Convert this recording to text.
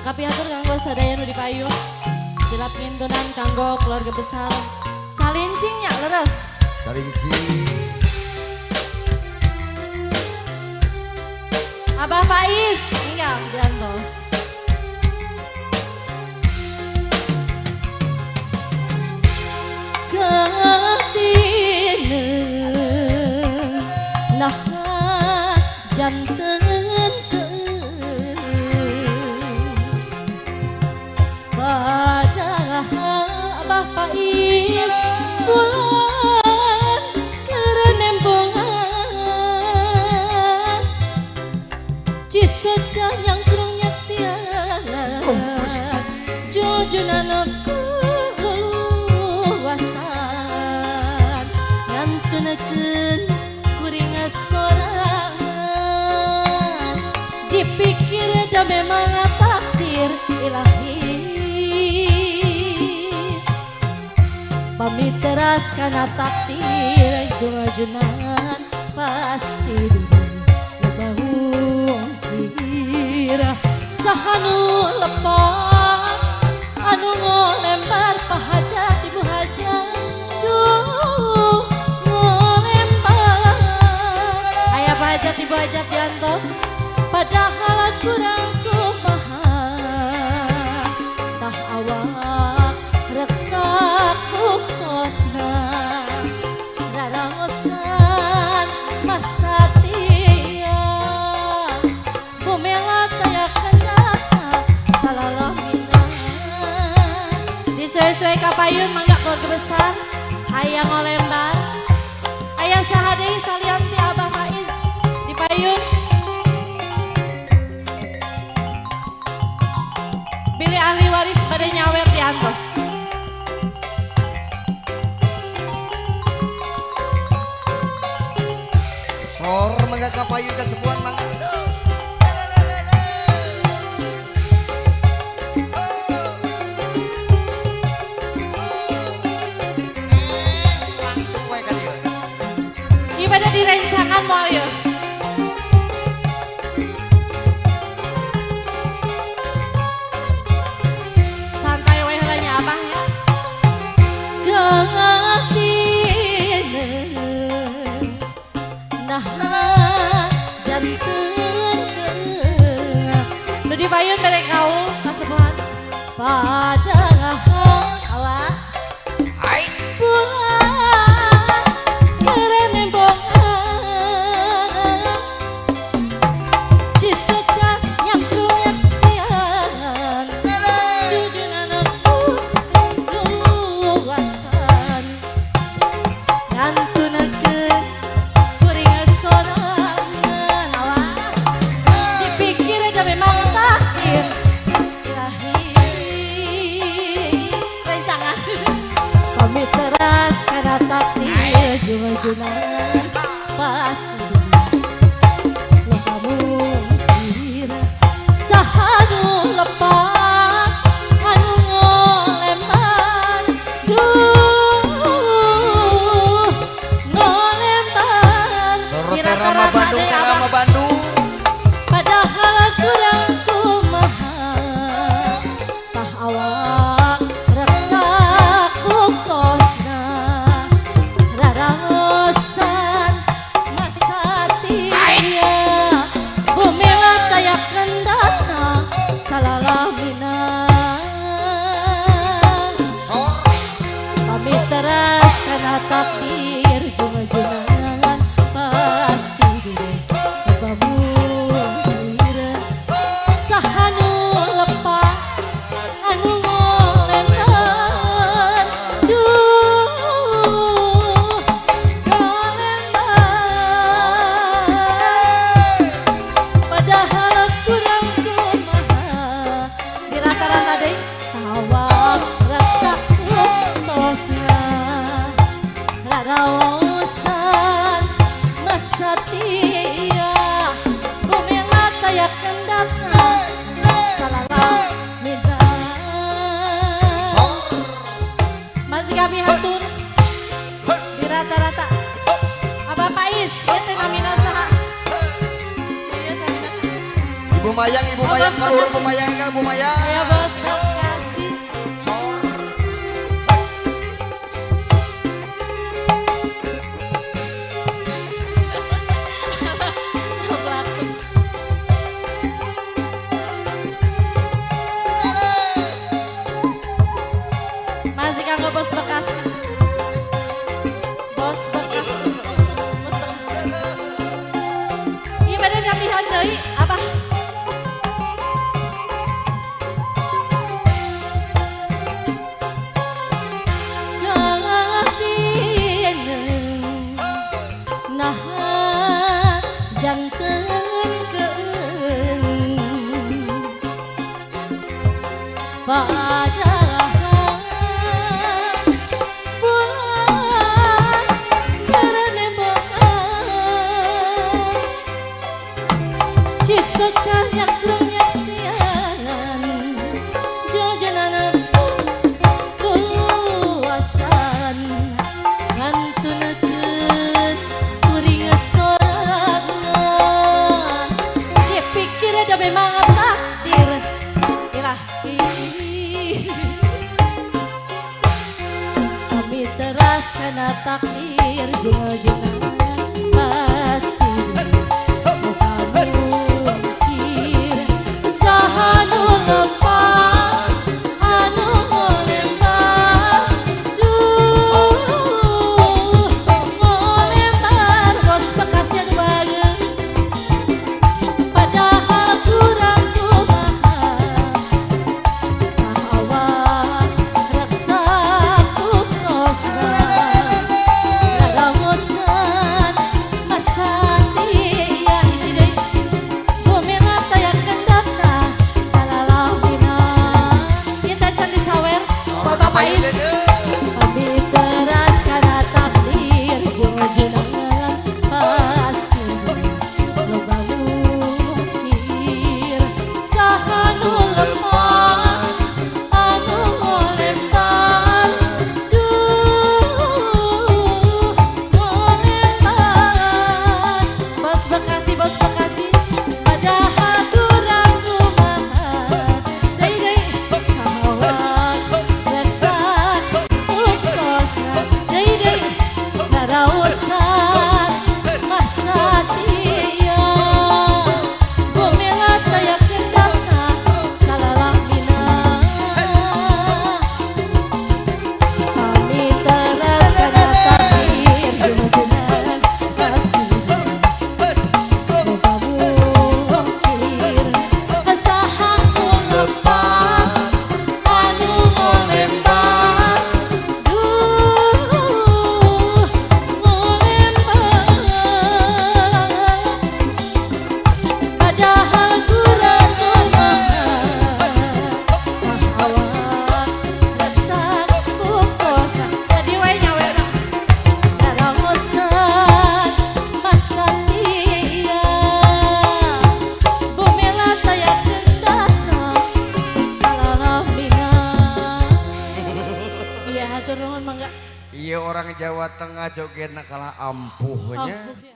Kapihatur kanggo sadaya nu di payun. Tilap ngintunan kanggo keluarga besar. Calincing nya leres. Calincing. Abah Faiz, hingga diantos. Katine nah janten padahal Abah Faiz bulan kerenembongan Ciseca yang kurang nyaksian jujunan aku luluasan ngantunekeun kuring sorangan dipikir da memang takdir ilahi pamit teras kana takdir jujunan pasti lebah sahanu lepas anu ngolempar pahajat ibu hajat duh ngolempar aya pahajat ibu hajat diantos padahal kurang kumaha tah awak reksa buktosna rarangosan masa tiang bumela taya kendata salalamina disuai-suai kapayun mangga keluarga besar aya ngolembar aya saha deui salian ti Abah Faiz di payun bilih ahli waris bade nyawer diantos. Sor mangga kapayun kasepuhan mangga. Langsung wae ka dieu. Ieu bade direncangan moal ieu. Santai we heula nya Abah ya. Gatine nah janten nu di payun bere kaul kasepuhan padahal awas Hai. bulan kerenembongan Ibu Mayang, Ibu Mayang, kaluhur Bu Mayang, ka Bu Mayang. Aya Bos Bekasi. Sor. Masih kanggo Bos Bekasi. Bos Bekasi. Bos Bekasi. Iya bade nambihan deui apa? Nah janten keung padahal bulan karenembokan cisoca nyakrung nyaksian jojonana luasan ngantunekeun kuring sorangan dipikir da memang takdir ilahi kami teras kana takdir jojonan pasti bukan mungkir saha nu lepat anu ngolembah duh ngolembar Bos Bekasi anu banget padahal kurang kumaha awak reksa kutosa lalawosan masatia hiji deui bumina tayakeun data salalawina kita can disawer Bapak Pais kami teras kana takdir jojonan pasti loba mungkir saha nu lemah anu ngolembar duh ngolembar Bos Bekasi Bos Bekasi padahal kurang kumaha deui deui awak reksa utosa deui deui naraosan masatia bumela tayakeun data salalamina kami teras kana takdir jojonan pasti loba mungkir saha nu lepat anu ngolembar duh ngolembar padahal kurang kumaha awak rasa kukosa tadi we nyawerna naraosan masatia bumela tayakeun data salalamina. Iya hatur nuhun mangga. Iya orang Jawa Tengah jogetna kalah ampuhnya. Ampuh ya.